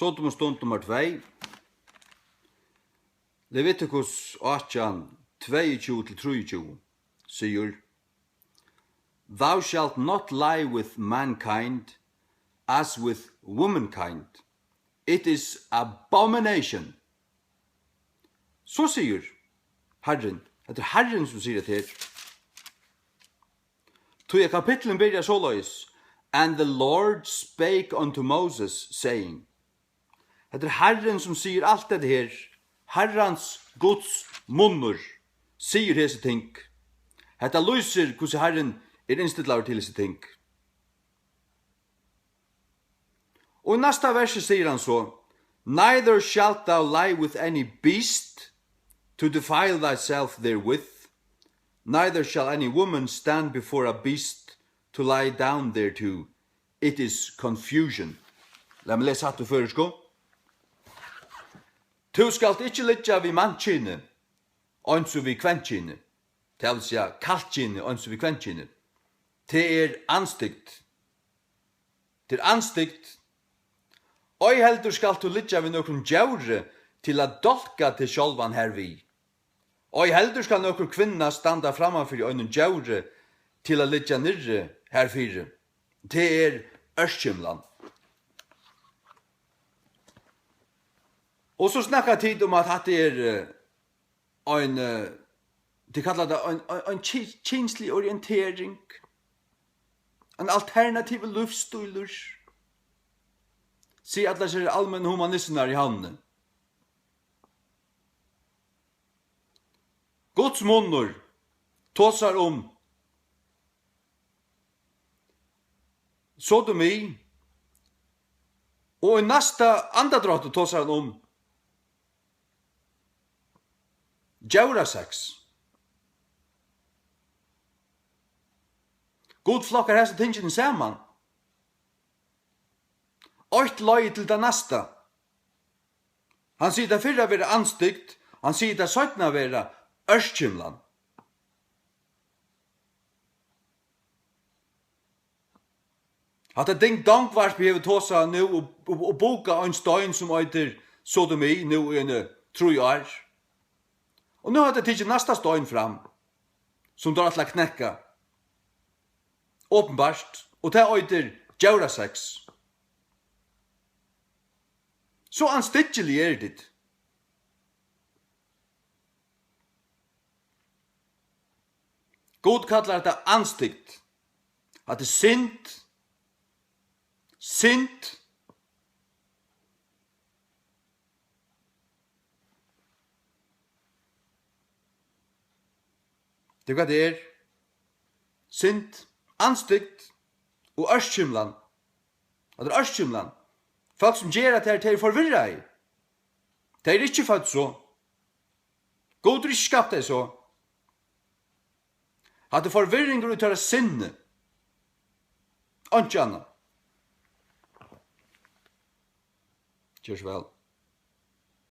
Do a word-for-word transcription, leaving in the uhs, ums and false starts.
Sodom og stund nummar tvey. Leviticus átjan, tveyogtjúgu til trýogtjúgu sigur: "Thou shalt not lie with mankind as with womankind. It is abomination." So sigur Harrin, hetta er Harrin, sum sigur hetta her. Tí at kapitlin byrjar soleiðis: "And the Lord spake unto Moses, saying." Hetta er Harrin, sum sigur alt hetta her. Harrans, Guds munnur sigur hesi ting. Hetta lýsir, hvussu Harrin er innstillaður til hesi ting. Og í næsta versi sigur hann so: "Neither shalt thou lie with any beast to defile thyself therewith, neither shall any woman stand before a beast to lie down thereto. It is confusion." Lat meg lesa hatta á føroyskum. "Tú skalt ikki liggja við mannkyni, eins og við kvenkyni." Tað vil siga, kallkyni, eins og við kvenkyni. Tað er andstygd. Tað er andstygd. "Ei heldur skalt tú liggja við nøkrum djóri til at dálka teg sjálvan hervið. Ei heldur skal nøkur kvinna standa framman fyri einum djóri til at liggja niðri herfyri. Tað er ørkymlan." Og so snakka tit um, at hatta er, eh, ein, eh, tit kalla tað ein, ein, ein ky-, kynslig orientering, ein alternativur lívsstílur, siga allar hesar almennu humanisturnar í Havnini. Guds munnur tosar um sodomi, og í næsta andadrátti tosar hann um djórasex. Gud flokkar hesi tingini saman. Eitt leiðir til tað næsta. Hann sigur tað fyrra vera andstygd, hann sigur tað seinna vera ørkymlan. Hatta ding-dong-varpið hevur tosað nú og, og, og bukað ein stein sum eitur sodomi nú í eini trý ár. Og nú hava tey tikið næsta stein fram, sum teir ætla at knekka. Opinbart. Og tað eitur djórasex. So andstyggilig eru tit. Gud kallar hetta andstygd. Hatta er synd. Synd. Tað er hvat tað er. Synd, andstygd og ørkymlan. Hatta er ørkymlan. Fólk sum gera tað, tey eru forvirraði. Tey eru ikki fødd so. Gud hevur ikki skapt tey so. Hatta er forvirringur í teirra sinni. Einki annað. Ger so væl.